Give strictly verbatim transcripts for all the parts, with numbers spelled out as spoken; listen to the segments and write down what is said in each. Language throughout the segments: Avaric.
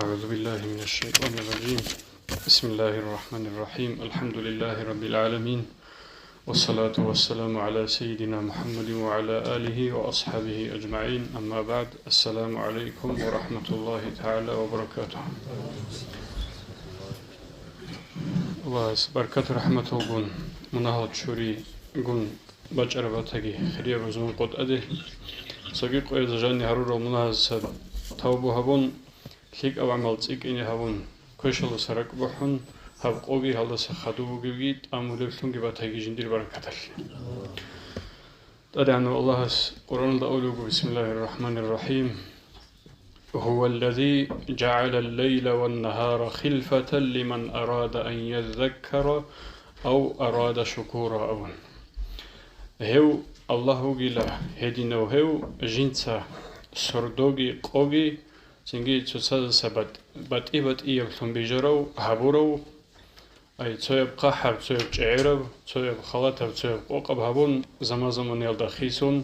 أعوذ بالله من الشيطان الرجيم. بسم الله الرحمن الرحيم. الحمد لله رب العالمين. والصلاة والسلام على سيدنا محمد وعلى آله وأصحابه أجمعين. أما بعد. السلام عليكم ورحمة الله تعالى وبركاته. Аллагьас баркат рахӀматалгун, мунагьал чуригун бачӀараб батаги, хирияб рузман къотӀаде. Цоги къоязда жанни гьарурал мунагьазда тавбу гьабун, лъикӀаб гӀамал цӀикӀкӀине гьабун, квешалдаса ракӀ бухӀун, гьаб къоги гьалдаса хадуб бугебги тӀамулеблъунги батаги жиндир баракаталъе. ТӀадегӀанав Аллагьас Къуръаналда абулеб буго: بسم الله الرحمن الرحيم. هو الذي جعل الليل والنهار خلفة لمن أراد أن يذكر أو أراد شكورا абун. Гьев Аллагь вугила, гьединав гьев, жинца сордоги къоги, цинги цоцазда бат-, батӀи-батӀияблъун бижарав, гьабурав, ай, цояб хъахӀаб, цояб чӀегӀераб, цояб халатаб, цояб къокъаб гьабун, заман-заманаялда хисун,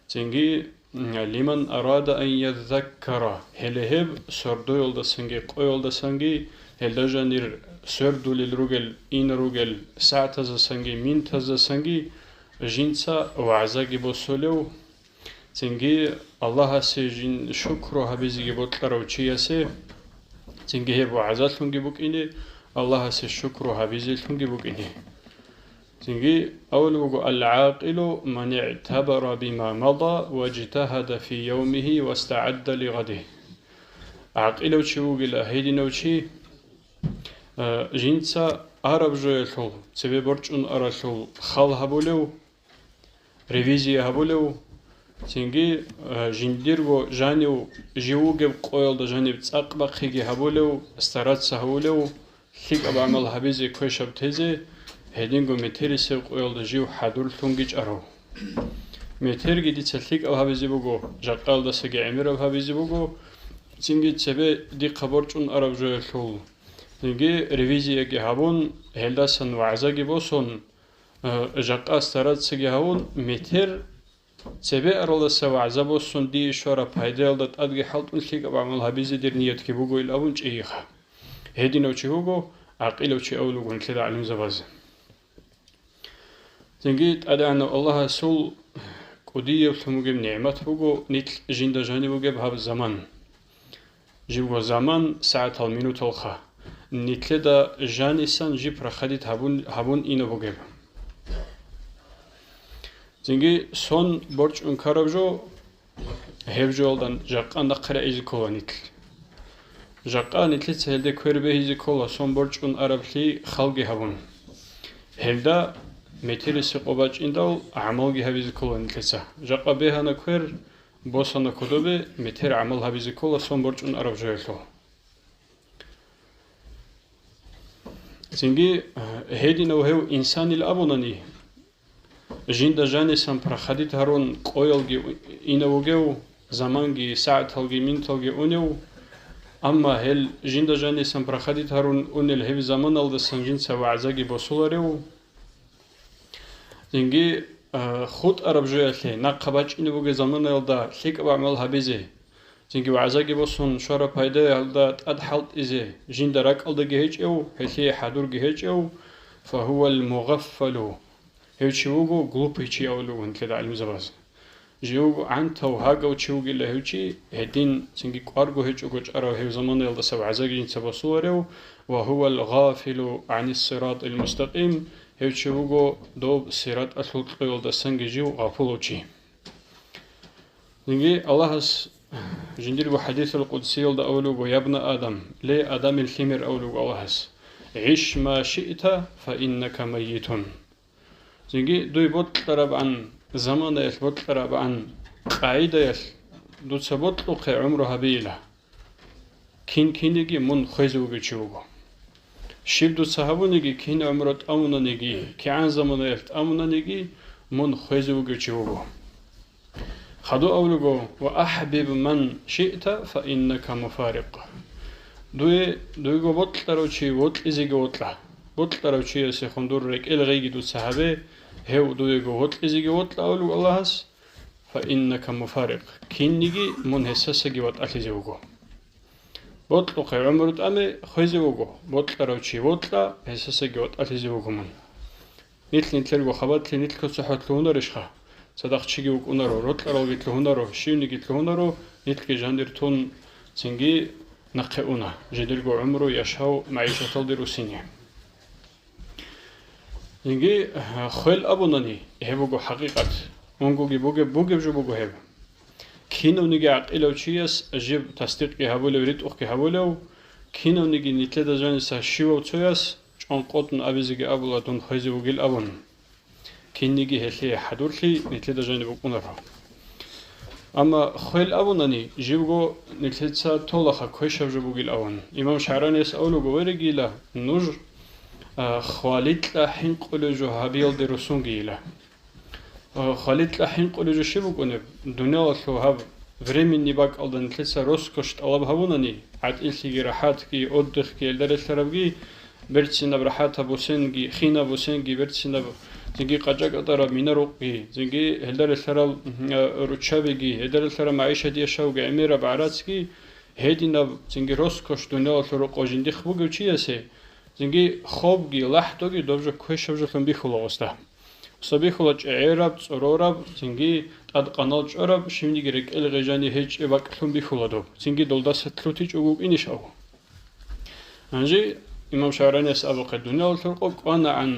цинги, м, لمن أراد أن يذكر, гьеле гьеб сордоялдасанги къоялдасанги, гьелда жанир свердулел ругел, ин ругел сагӀатаздасанги минутаздасанги жинца вагӀзаги босулев, цинги Аллагьасе жин шукру гьабизеги бокьарав чиясе, цинги гьеб вагӀзалъунги букӀине, Аллагьасе шукру гьабизелъунги букӀине. Цинги абулеб буго: العاقل من اعتبر بما مضى واجتهد في يومه واستعد لغده. ГӀакъилав чи вугила гьединав чи, э, жинца араб жоялъул, цебе борчӀун аралъул хал гьабулев, ревизия гьабулев, цинги, э, жиндирго жанив жив вугеб къоялда жаниб цӀакъ бахъиги гьабулев, стараться гьавулев, лъикӀаб гӀамал гьабизе квешаб тезе, гьединго метерисеб къоялда жив хӀадурлъунги чӀарав. Метерги дица лъикӀаб гьабизе буго, жакъаялдасаги гӀемераб гьабизе буго, цинги цебе дихъа борчӀун араб жоялъул, цинги ревизияги гьабун, гьелдасан вагӀзаги босун, Э, жакъа старацаги гьавун, метер цебе аралдаса вагӀза босун дие щвараб пайдаялда тӀадги хӀалтӀун лъикӀаб гӀамал гьабизе дир ниятги бугойил абун чӀейиха. Гьединав чи вуго, гӀакъилав чи абулеб буго нилъеда гӀалимзабазе. Цинги ТӀадегӀанав Аллагьасул кӀудияблъун бугеб нигӀмат буго нилъ жинда жаниб бугеб гьаб заман. Жибго заман, сагӀатал, минуталха. Нилъеда жанисан жиб проходить гьабун, гьабун инаб бугеб. Цинги сон борчӀун ккараб жо, гьеб жоялда жакъа нахъе рагӀизе ккола нилъ. Жакъа нилъеца гьелде квер бегьизе ккола сон борчӀун араблъи халги гьабун. Гьелда метерисеб къо бачӀиндал гӀамалги гьабизе ккола нилъеца. Жакъа бегьана квер, босана кодобе, метер гӀамал гьабизе ккола сон борчӀун араб жоялъул. Цинги, э, гьединав гьев инсанил абунани, жинда жанисан проходить гьарун къоялги инав вугев, заманги, сагӀаталги, минуталги унев, амма гьел жинда жанисан проходить гьарун унел гьеб заманалдасан жинца вагӀзаги босуларев? Цинги, а, хутӀараб жоялъе нахъа бачӀине бугеб заманаялда лъикӀаб гӀамал гьабизе, цинги вагӀзаги босун, щвараб пайдаялда тӀад хӀалтӀизе жинда ракӀалдаги гьечӀев, гьелъие хӀадурги гьечӀев, فهو المغفل, гьев чи вуго глупый чи абулеб буго нилъеда гӀалимзабаз. Живго гӀантав гьагав чи вугила гьев чи, гьедин цинги кӀварго гьечӀого чӀарав гьев заманаялдаса вагӀзаги жинца босуларев, وهو الغافل عن الصراط المستقيم, гьев чи вуго доб сираталъул кьоялдасанги жив гъапулав чи. Цинги Аллагьас жиндирго хӀадисул къудсиялда абулеб буго: يا ابن آدم, ле, Адамил лъимер, абулеб буго Аллагьас, عش ما شئت فإنك ميت. Цинги дуе бокьарабгӀан заманаялъ, бокьарабгӀан къагӀидаялъ дуца бокьухъе гӀумру гьабейила. Кин кинеги мун хвезе вугев чи вуго. Щиб дуца гьабуниги, кин гӀумру тӀамунаниги, кигӀан заманаялъ тӀамунаниги, мун хвезе вугев чи вуго. Хадув абулего: وأحبب من شئت فإنك مفارق. Дуе, дуего бокьарав чи вокьизеги вокьа. Бокьарав чиясехун дур рекӀел гъейги дуца гьабе, гьев дуего вокьизеги вокьа, абулев Аллагьас, فإنك مفارق, кинниги мун гьесдасаги ватӀалъизе вуго. Бокьухъе гӀумру тӀаме хвезе вуго, бокьарав чи вокьа, гьесасаги ватӀалъизе вуго мун. Нилъ нилъерго хабалъи нилъго цохӀо лъугьунарищха? Цадахъ чиги вукӀунаро, рокьаралги лъугьунаро, щивниги лъугьунаро, нилъги жанир тун цинги нахъе уна, жидерго гӀумру, яшав, магӀишаталде руссине. Цинги, э, хвел абунани, гьеб буго хӀакъикъат. Унгоги бугеб, бугеб жо буго гьеб. Кинавниги гӀакъилав чияс жиб тасдикъги гьабулев, ритӀухъги гьабулев, кинавниги нилъеда жаниса щивав цояс чӀванкъотӀун абизеги абула, дун хвезе вугил абун. Кинниги гьелъие хӀадурлъи нилъеда жаниб букӀунаро. Амма хвел абунани, живго нилъеца толаха квешаб жо бугил абун. Имам ШагӀранияс абулеб буго: «Верегила нуж, а, хваликьа хӀинкъулев жо гьабиялде руссунгийила». Э, хваликьа хӀинкъулев жо щиб букӀунеб? Дуниялалъул гьаб временный бакӀалда нилъеца роскошь тӀалаб гьабунани, гӀатӀилъиги, рахӀатги, отдыхги, гьелда релълъарабги, берцинаб рахӀатаб бусенги, хинаб бусенги, берцинаб, цинги къачӀа-кӀатӀараб мина-рукъги, цинги гьелда релълъарал, м, э, руччабиги, гьелда релълъараб магӀишат яшавги, гӀемераб гӀарацги, гьединаб, цинги роскошь дуниялалъул рокъов жиндихъ бугев чиясе, цинги хобги, лахӀдоги доб жо квешаб жолъун бихьула гъосда. Цо бихьула чӀегӀераб, цӀорораб, цинги тӀадкъанал чӀораб, щивниги рекӀел гъежани гьечӀеб бакӀлъун бихьула доб, цинги долдаса лъутичӀого вукӀинищ абу. Гьанже имам ШагӀранияс абухъе, дуниялалъул рокъоб кӀванагӀан,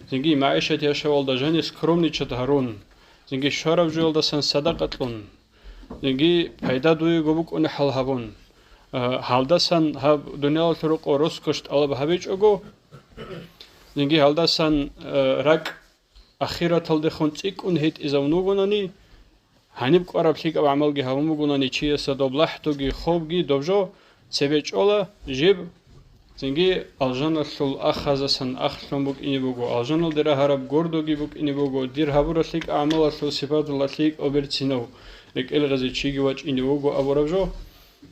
цинги магӀишат яшавалда жанир скромничать гьарун, цинги щвараб жоялдасан садакъа кьун, цинги пайда дуего букӀунеб хӀал гьабун, а, гьалдасан гьаб дуниялалъул рокъоб роскошь тӀалаб гьабичӀого, цинги гьалдасан, а, ракӀ ахираталдехун цӀикӀкӀун гьитӀизавун вугонани, гьаниб кӀвараб лъикӀаб гӀамалги гьабун бугонани чиясда доб лахӀдоги хобги доб жо цебе чӀола, жиб цинги алжаналъул ахазасан ахлъун букӀине буго, алжаналде рагьараб гордоги букӀине буго, дир гьабураб лъикӀаб гӀамалалъул сипаталда лъикӀав берцинав рекӀел гъезе чиги вачӀине вуго абураб жо,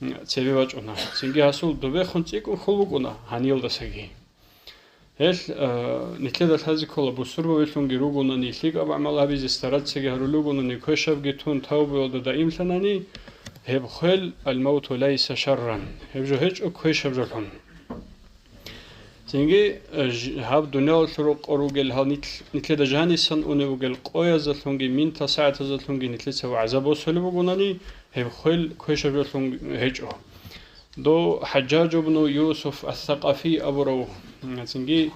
м, цебе бачӀуна. Цинги гьасул добехун цӀикӀкӀун хьул букӀуна гьаниялдасаги. Гьел, э, нилъеда лъазе ккола, бусурбабилъунги ругонани, лъикӀаб гӀамал гьабизе стараться гьарулел ругонани, квешабги тун тавбуялда даимлъанани, гьеб хвел, «Аль-мавту лайса шарран», гьеб жо гьечӀо квешаб жолъун. Цинги, э, ж-, гьаб дуниялалъул рокъор ругел гьал нилъ-, нилъеда жанисан унев вугел къоязалъунги минтал сагӀатазалъунги нилъеца гӀазаб босулеб бугонани, гьеб хвел квешаб жолъун гьечӀо. Дов ХӀажжаж ибну Юсуф ас-Сакъафи абурав, цинги,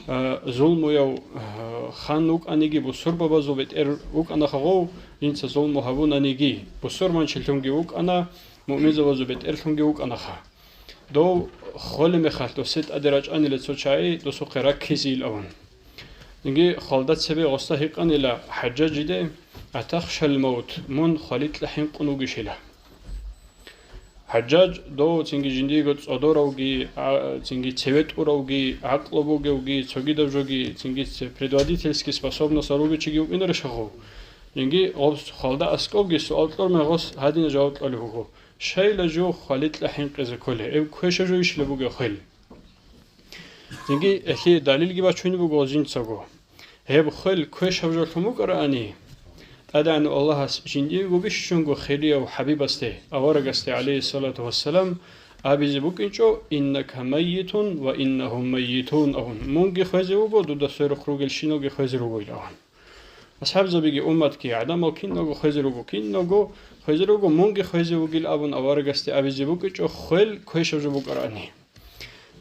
а, зулмуяв, а, хан вукӀаниги, бусурбабазул бетӀер вукӀанаха гъов, жинца зулму гьабунаниги, бусурманчилъунги вукӀана, муъминзабазул бетӀерлъунги вукӀанаха. Дов холеб мехалъ, досе тӀаде рачӀанила цо чагӀи, досухъе раккизейилан. Цинги хвалда цебе гъосда гьикъанила ХӀажжажиде: «Атахшал мавт, мун хваликьа хӀинкъун вугищила?» ХӀажжаж дов цинги жиндиего цӀодоравги, а, цинги цеве тӀуравги, гӀакълу бугевги, цогидаб жоги, цинги ц-, предводительский способностал ругев чиги вукӀинарищ гъов? Цинги гъос хвалда аскӀовги суал кьураб мехалъ гьадинаб жаваб кьолеб буго: «Щайила жив хваликьа хӀинкъизе кколей, гьеб квешаб жо ищила бугеб хвел?» Цинги гьелъие далилги бачунеб буго жинцаго. Гьеб хвел квешаб жолъун букӀараани, ТӀадегӀанав Аллагьас жиндиего бищунго хирияв хӀабибасде, аварагасде, гӀалейхиссалату вассалам, абизе букӀинчӀо: «Иннака майитун ва иннагьум майитун», – абун. Мунги хвезе вуго, дуда сверухъ ругелщиналги хвезе ругойилан абун. АсхӀабзабиги, умматги, гӀадамал киналго хвезе руго, киналго хвезе руго, мунги хвезе вугил абун аварагасде абизе букӀинчӀо хвел квешаб жо букӀараани.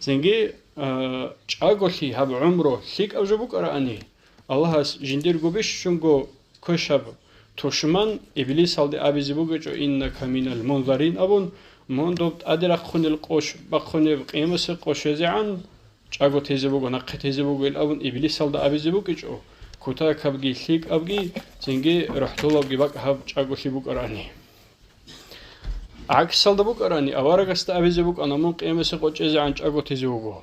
Цинги, а, чӀаголъи гьаб гӀумру лъикӀаб жо букӀараани, Аллагьас жиндирго бищунго квешаб тушман Иблисалде абизе бугечӀо: «Иннака минал мунзарин», – абун, мун доб тӀаде рахъунел къо бахъунеб къиямасеб къо щвезегӀан чӀаго тезе буго, нахъе тезе буго ил абун Иблисалда абизе букӀинчӀо, кутакабги лъикӀабги, цинги рохӀтолабги бакӀ гьаб чӀаголъи букӀараани. ГӀаксалда букӀарани, аварагасда абизе букӀана, мун къиямасеб къо чӀезегӀан чӀаго тезе вуго,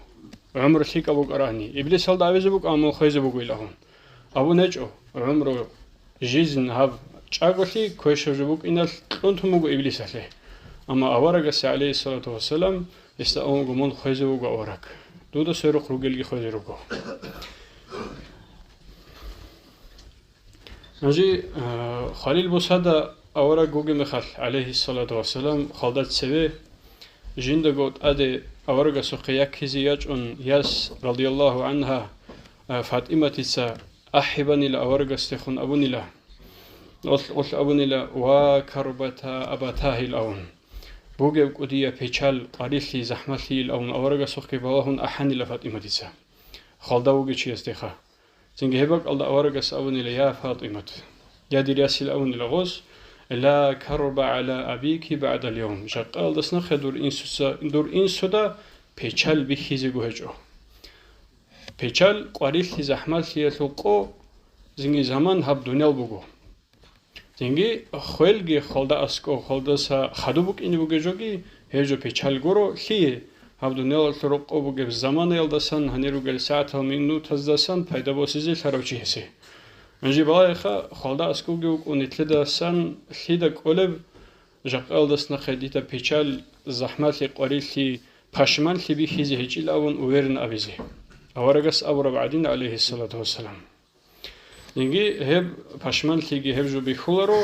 гӀумру лъикӀаб букӀарани, Иблисалда абизе букӀана, мун хвезе буго ил абун. Абун гьечӀо, гӀумру, жизнь гьаб чӀаголъи квешаб жо букӀиналъ кьунтун буго Иблисалъе. Амма аварагасе, гӀалейхиссалату вассалам, гьесда абун буго: «Мун хвезе вуго, авараг. Дуда сверухъ ругелги хвезе руго». Гьанже, а, Халил бусада авараг вугеб мехалъ, гӀалейхиссалату вассалам, хвалда цеве, жиндаго тӀаде аварагасухъе яккизе ячӀун яс, радияллагьу гӀангьа, а, ФатӀиматица ахӀи банила аварагасдехун абунила. Гъолъ, гъолъ абунила: «Ва карбата абатагьил», – авун. Бугеб кӀудияб печал, къварилъи, захӀмалъийил авун аварагасухъе балагьун ахӀанила ФатӀиматица. Хвалда вугев чиясдеха. Цинги гьеб бакӀалда аварагас абунила: «Я ФатӀимат, я дир ясил», – абунила гъос, «ла карба гӀала абики багӀдал явм». Жакъаялдас нахъе дур инсуца, дур инсуда печал бихьизего гьечӀо. Печал, къварилъи, захӀмалъиялъул къо, цинги заман гьаб дуниял буго. Цинги хвелги хвалда аскӀов, хвалдаса хадуб букӀине бугеб жоги, гьеб жо печал гуро, лъие? Гьаб дуниялалъул рокъоб бугеб заманаялдасан гьанир ругел сагӀатал, минутаздасан пайда босизе лъарав чи гьесе. Гьанже балагьеха, хвалда аскӀовги вукӀун, нилъедасан лъида кӀолеб, жакъаялдас нахъе дида печал, захӀмалъи, къварилъи, пашманлъи бихьизе гьечӀил абун уверен абизе. Аварагас абураб гӀадин, гӀалайгьиссалату вассалам. Цинги гьеб пашманлъиги гьеб жо бихьуларо: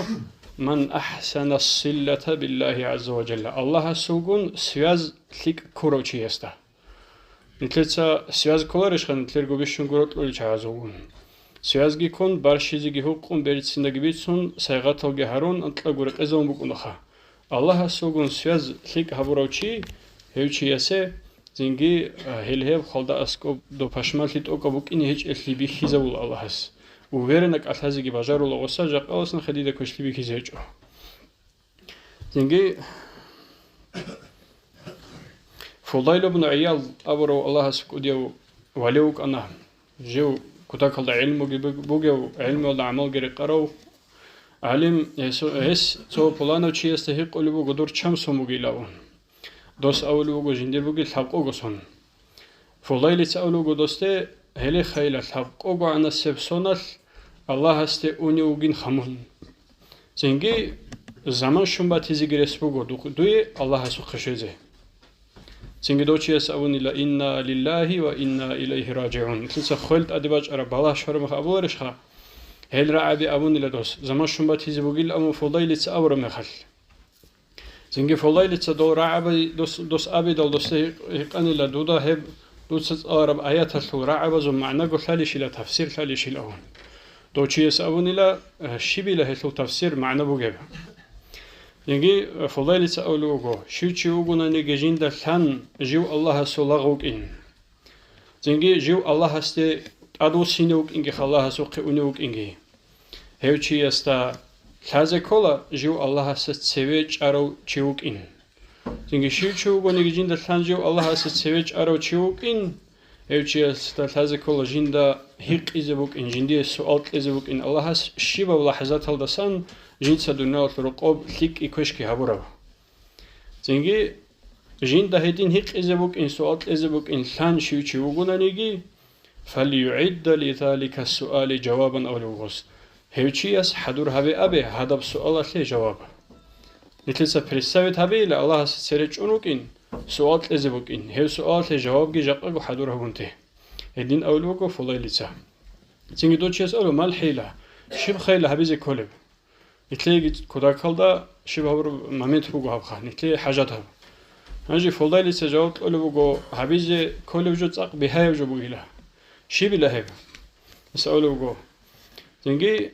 «Ман ахӀсана ссиллата биллагьи гӀазза ва жалла», Аллагьасулгун связь лъикӀ ккурав чиясда. Нилъеца связь кколарищха, нилъерго бищунго рокьулел чагӀазулгун? Связьги ккун, барщизеги гьукъун, берциндаги бицун, сайгъаталги гьарун, анкьабго рекъезабун букӀунаха. Аллагьасулгун связь лъикӀ гьабурав чи, гьев чиясе цинги, а, гьел гьеб хвалда аскӀоб дов пашманлъи тӀокӀаб букӀине гьечӀелъи бихьизабула Аллагьас. Уверена кӀалъазеги бажарула гъоса, жакъалас нахъе дида квешлъи бихьизе гьечӀо. Цинги Фудайл ибн ГӀиял абурав Аллагьас кӀудияв вали вукӀана. Жив кутакалда гӀилмуги буг-, бугев, гӀилмуялда гӀамалги рекъарав гӀалим, гьесо-, гьес цо пуланав чиясда гьикъулеб буго: «Дур чам сон бугилан?» Дос абулеб буго: «Жиндир бугила лъабкъого сон». Фудайлица абулеб буго досде: «Гьеле хайила, лъабкъого гӀанасеб соналъ Аллагьасде унев вугин хамун. Цинги заман щун батизеги рес буго дух-, дуе Аллагьасухъе щвезе». Цинги дов чияс абунила: «Инна лиллагьи ва инна илайгьи ражигӀун». Нилъеца хвел тӀаде бачӀараб балагь щвараб мехалъ абуларищха? Гьел рагӀаби абунила дос, заман щун батизе бугил абун Фудайлица абураб мехалъ. Цинги Фудайлица дол рагӀаби-, дос, дос абидал досда гьикъ-, гьикъанила: «Дуда гьеб дуца цӀалараб аяталъул рагӀабазул магӀнаго лъалищила, тафсир лъалищил?» – абун. Дов чияс абунила: «Э, щибила гьелъул тафсир, магӀна бугеб?» Цинги Фудайлица абулеб буго: «Щив чи вугонаниги жинда лъан жив Аллагьасул лагъ вукӀин. Цинги жив Аллагьасде тӀадвуссине вукӀинги, Аллагьасухъе уне вукӀинги. Гьев чиясда лъазе ккола жив Аллагьасда цеве чӀарав чи вукӀин. Цинги щив чи вугониги жинда лъан жив Аллагьасда цеве чӀарав чи вукӀин, гьев чиясда лъазе ккола жинда гьикъизе букӀин, жиндие суал кьезе букӀин Аллагьас щибаб лахӀзаталдасан жинца дуниялалъул рокъоб лъикӀги квешги гьабураб. Цинги жинда гьедин гьикъизе букӀин, суал кьезе букӀин лъан щив чи вугонаниги, фалюгӀидда лизалика суали жавабан», – абулеб буго дос. Гьев чияс хӀадур гьабе абе гьадаб суалалъе жаваб. Нилъеца представить гьабейила, Аллагьасе цере чӀун вукӀин, суал кьезе букӀин, гьев суалалъе жавабги жакъаго хӀадур гьабун те. Гьедин абулеб буго Фудайлица. Цинги дов чияс абула: «Мал хӀила? Щиб хайила гьабизе кколеб?» Нилъееги кутакалда щиб гьабураб момент буго гьабха, нилъее хӀажат гьаб. Гьанже Фудайлица жаваб кьолеб буго: «Гьабизе кколеб жо цӀакъ бигьаяб жо бугила». Щибила гьеб? Гьес абулеб буго: «Цинги,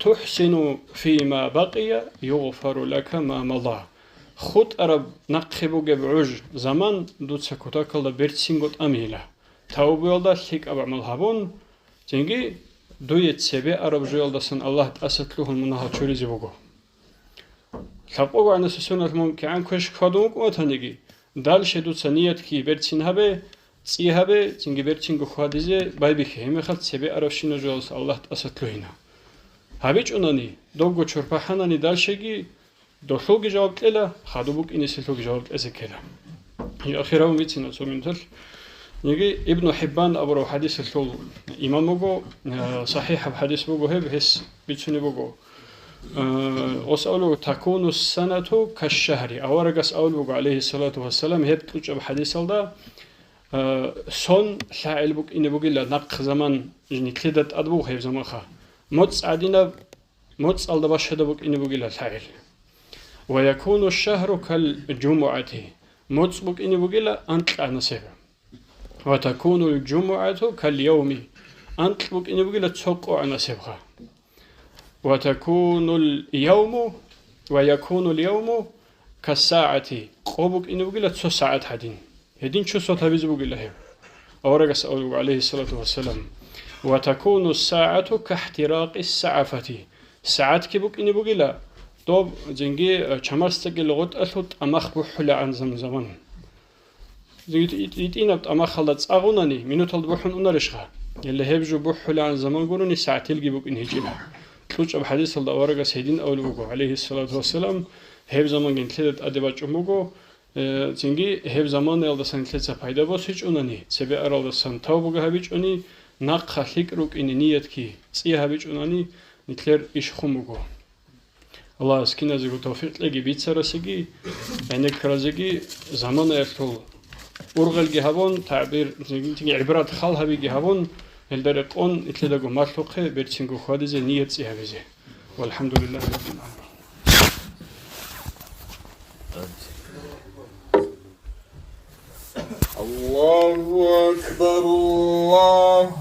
тухӀсину фима бакъия, югъфару лака ма мада». ХутӀараб нахъе бугеб гӀуж, заман, дуца кутакалда берцинго тӀамила. Тавбуялда лъикӀаб гӀамал гьабун, цинги дуе цебе араб жоялдасан Аллагь тӀаса лъугьун мунагьал чуризе буго. Лъабкъого гӀанасеб соналъ мун кигӀан квеш хьвадун вукӀун ватаниги, дальше дуца ниятги берцин гьабе, цӀи гьабе, цинги берцинго хьвадизе байбихье, гьебмехалъ цебе аравщинаб жоялдаса Аллагь тӀаса лъугьина. ГьабичӀунани, добго чорпа хӀанани дальшеги, долъулги жаваб кьела, хадуб букӀинеселъулги жаваб кьезе ккела. Ахирав бицина цо минуталъ. Яги Ибну ХӀиббан абурав хӀадисалъул имам вуго, э, сахӀихӀаб хӀадис буго гьеб, гьес бицунеб буго. Э, ос абулеб буго: «Такуну санату кашшагьри». Аварагас абулеб буго, гӀалайгьиссалату вассалам, гьеб кьучӀаб хӀадисалда, э, сон лъагӀел букӀине бугила, нахъ заман нилъеда тӀад буго гьеб заманха. МоцӀ гӀадинаб МоцӀалда бащада букӀине бугила лъагӀел. «Ва якуну шагьру кал жумугӀати». моцӀ букӀине бугила анкьанасеб. Ва такунул жумугӀату кал явми, анкь букӀине бугила цо къо анасебха. Ва такунул явму, ва якунул явму кассагӀати, къо букӀине бугила цо сагӀат гьадин. Гьедин чусал гьабизе бугила гьеб. Аварагас абулеб буго, гӀалайгьиссалату вассалам: «Ва такуну сагӀату кахтиракъи сагӀафати». СагӀатги букӀине бугила, доб цинги, э, чамасдагил гъотӀалъул тӀамах бухӀулаан зам-, заман. Цинги ит-, ит-, итӀинаб тӀамахалда цӀа гъунани, минуталда бухӀун унарищха? Гьеле гьеб жо бухӀулаан заман гурони, сагӀатилги букӀин гьечӀила. КьучӀаб хӀадисалда аварагас гьедин абулеб буго, гӀалайгьиссалату вассалам: «Гьеб заманги нилъеда тӀаде бачӀун буго, Э, цинги гьеб заманаялдасан нилъеца пайда босичӀунани, цебе аралдасан тавбуга гьабичӀони, нахъа лъикӀ рукӀине ниятги цӀи гьабичӀунани, нилъер иш хун буго». Аллагьас киназего тавфикъ кьеги бицарасеги, гӀенеккаразеги, заманаялъул ургъелги гьабун, тагӀбир, цинги гӀибрат хал гьабиги гьабун, гьелда рекъон нилъедаго малъухъе берцинго хьвадизе ният цӀи гьабизе. والحمد لله رب العالمين. الله أكبر، الله